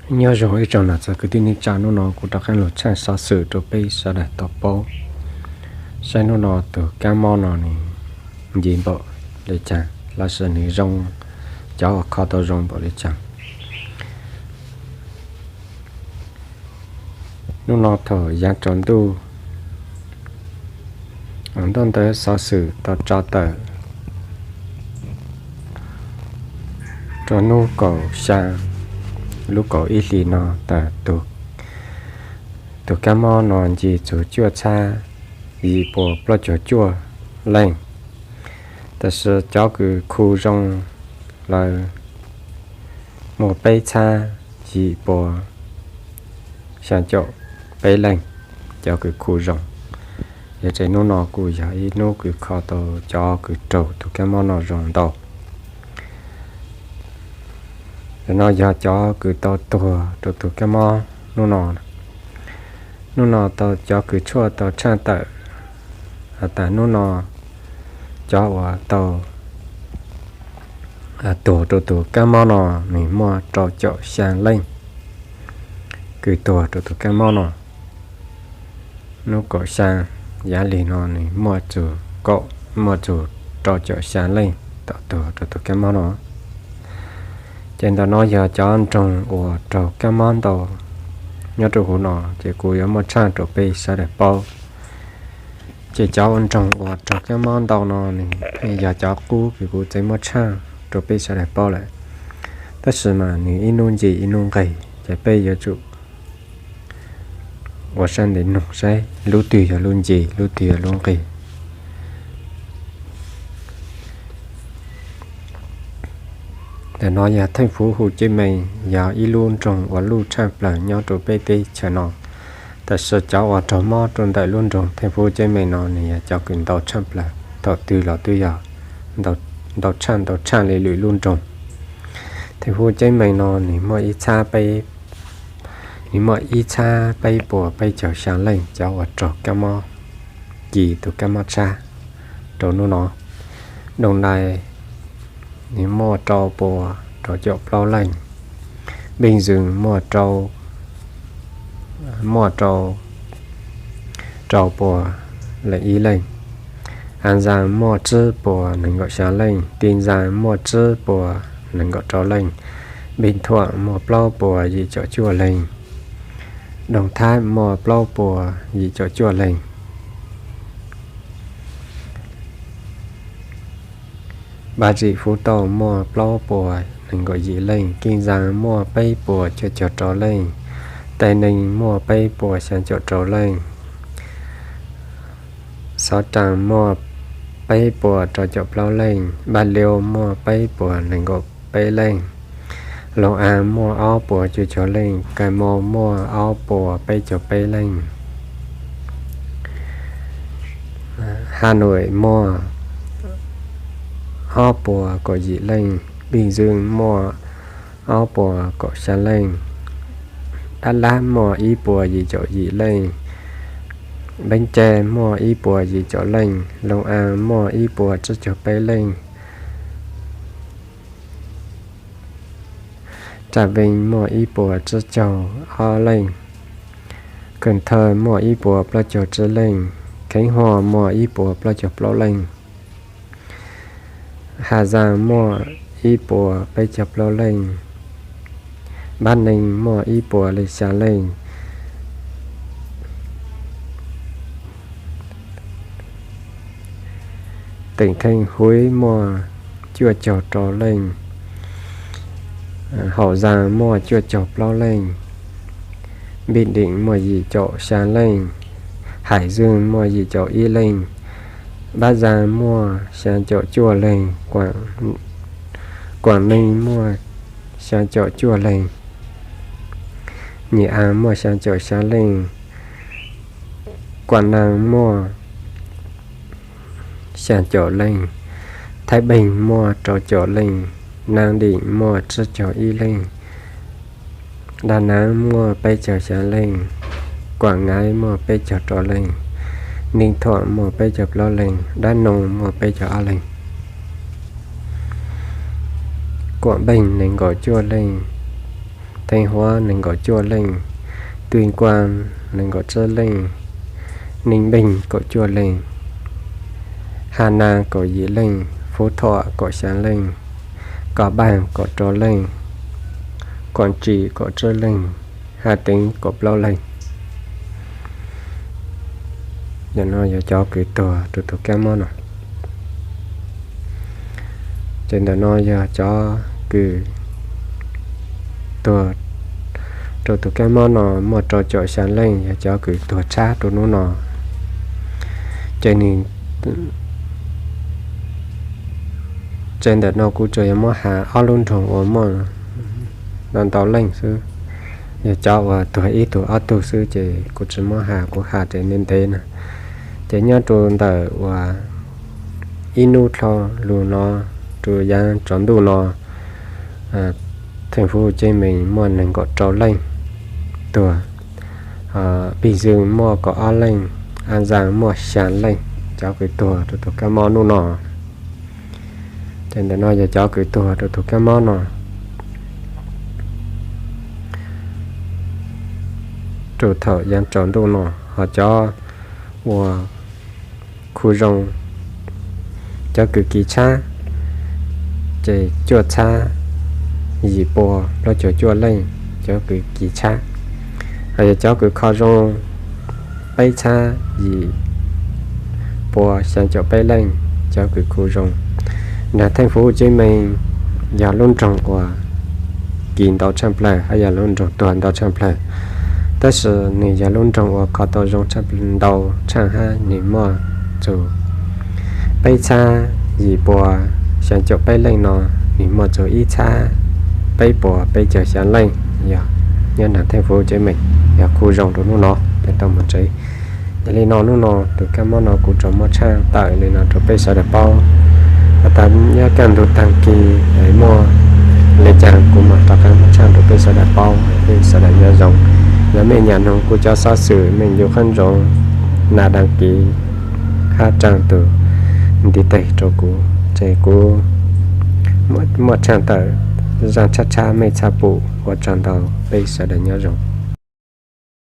Nyob zoo ib tsoom nam txiv kwv tij neej tsa, hnub no kuv rov qab los tshaj xov xwm rau peb sawv daws tau paub saib hnub no tus kab mob no nws nce npaum li cas los sis nws zoo, cov uas kho tau zoo npaum li cas. Hnub no thaum yav tsaus ntuj, ntuj ntawd xov xwm tau tso tawm rau hnub kaum xya lub kaum ib hlis no tas tus kab mob no nce txug cuaj txhab yim puas plaub caug cuaj leej, tab sis cov kws khu zoo lawm muaj peb txhab yim puas xya caum peb leej, cov kws khu zoo. Yog tsev hnub no kuj yog ib hnub kws kho tau cov kws raug tus kab mob no zoo ntau. Nim no yog cov kws tau tuag rau tus kab mob hnub no. Hnub no tau cov kws tshuaj tau tshaj tawm has tas hnub no cov uas tau tuag rau tus kab mob no nws muaj rau caum xya leej. Kws tuag rau tus kab mob no, hnub kaum xya yav lig no nws muaj txug kaum, muaj txug rau caum xya leej tau tuag rau tus kab mob no. Ces ntawm no yog cov nroog uas raug kab mob ntau nyob rau huv no, ces kuv yuav muab tshaj rau peb sawv daws paub. Ces cov ua nroog uas raug kab mob ntau no nws yog cov qub kws kuv txeev muab tshaj rau peb sawv daws paub lawm. Tab sis mas nws ib hnub nce ib hnub nqis, ces peb yuav tsum ua sab ntev noog saib lub twg yog lub nce, lub twg yog lub nqis. Ntawm no yog theej fuv Hu Ceb Mees, yog ib lub nroog uas luj tshaj plaws nyob rau peb teb chaws no. Tab sis cov uas raug mob rau ntawm lub nroog theej fuv Hu Ceb Mees no nws yog cov kws ntau tshaj plaws, thaum twg los twb yog ntau tshaj ntau tshaj li lwm lub nroog. Theej fuv Hu Ceb Mees no nws muaj ib txhab peb, nws muaj ib txhab peb puas peb caug xya leej cov uas raug kab mob, ci tus kab mob tshab rau hnub no. Doos Nais nws muaj rau puas rau caum plaub leej. Npij Ntxwg muaj rau, muaj rau, rau puas leej ib leej. Has Zas muaj tsib puas nees nkaum xya leej. Tis Zas muaj tsib puas nees nkaum rau leej. Npij Thuam muaj plaub puas yim caum cuaj leej. Doos Thab muaj plaub puas yim caum cuaj leej. Npaj Zim Fuv Tauj muaj plaub puas nees nkaum yim leej. Keej Zas muaj peb puas cuaj caug rau leej. Tais Neeg muaj peb puas xya caum rau leej. Xov Ras muaj peb puas rau caum plaub leej. Npaj Liu muaj peb puas nees nkaum peb leej. Loos As muaj ob puas cuaj caug leej. Kais Mos muaj ob puas peb caug peb leej. Has Nuam muaj ob puas kaum yim leej. Npij Ntxwg muaj ob puas kaum xya leej. Dab Lab muaj ib puas yim caum yim leej. Npeeb Ceg muaj ib puas yim caum leej. Loos As muaj ib puas tsib caug peb leej. Tsam Vees muaj ib puas tsib caug ob leej. Kawm Thawj muaj ib puas plaub caug tsib leej. Kheev Huas muaj ib puas plaub caug plaub leej. Has Zas muaj ib puas peb caug plaub leej. Npab Neeg muaj ib puas li xya leej. Teem Kheej Huiv muaj cuaj caug rau leej. Haum Zas muaj cuaj caug plaub leej. Npij Deem muaj yim caum xya leej. Hais Zwg muaj yim caum ib leej. Npab Zas muaj xya caum cuaj leej. Kuam Neeg muaj xya caum cuaj leej. Nyim As muaj xya caum xya leej. Kuam Naas muaj xya caum leej. Thaib Beeg muaj rau caum leej. Naas Deem muaj tsib caug ib leej. Dab Naav muaj peb caug xya leej. Kuam Ngaiv muaj peb caug rau leej. Neej Thuam muaj peb caug plaub leej. Dab Noog muaj peb caug ob leej. Kuam Npeej nees nkaum cuaj leej. Theej Huab nees nkaum cuaj leej, Tuyj Kuaj nees nkaum tsib leej, Neej Npeej kaum cuaj leej, Haj Naj kaum yim leej, Fub Thom kaum xya leej, Kom Npaaj kaum rau leej, Kuam Tsim kaum tsib leej, Haj Teev kaum plaub leej. Ntawm no yog cov kws tuag rau tus kab mob no. Ces ntawm no yog cov kws tuag rau tus kab mob no muaj rau caum xya leej, yog cov kws tuag tshab rau hnub no. Ces nws, ces ntawm no kuv tsuas yog muab has ob lub nroog uas muaj ntau ntau leej xwb. Yog cov uas tuag ib tug ob tug xwb ces kuv tsis muab has, kuv has ces ntev ntev na. Ces nyob rau ntawm uas ib hnub dhau los no, rau yav tsaus ntuj no, Theej Fuv Huj Ceeb Mees muaj nees nkaum rau leej tuag, Pig Zws muaj kaum ob leej, Ab Zaas muaj xya leej, cov kws tuag rau tus kab mob hnub no. Ces ntawm no yog cov kws tuag rau tus kab mob no rau thaum yav tsaus ntuj no. Ho cov uas khu zoo, cov kws kis tshab, ces cuaj txhab yim pua plaub caug cuaj leej, cov kws kis tshab. Ho yog cov kws kho zoo, peb txhab yim pua xya caum peb leej, cov kws khu zoo. Nram Theej Fuv Huj Ceeb Mees yog lub nroog uas kis ntau tshaj plawg, hab yog lub nroog tuag ntau tshaj plawg, tab sis nws yog lub nroog uas kho tau zoo ntau tshaj hab nws muaj txug peb txhab yim pua xya caum peb leej no, nws muaj txug ib txhab peb pua peb caug xya leej, yog nyob nram Theej Fuv Huj Ceeb Mees, yog khu zoo rau hnub no, ces tau mus tsev. Yog li no hnub no tus kab mob no kuv tsuas muab tshaaj tawm li no rau peb sawv daws paub. Has tas nyob kaj ntug taag kis muaj li caag kuv mam rov qaab muab tshaaj rau peb sawv daws paub, peb sawv daws nyob zoo. Yog mej nyam noog kuv cov xov xwm mej ncu qab ntsoov na, đăng ký hab tsaam tus ntiv tes rau kuv, ces kuv muaj tshaaj tawm zaaj tshab tshab mej txhaj pum. Ua tsaug ntau, peb sawv daws nyob zoo.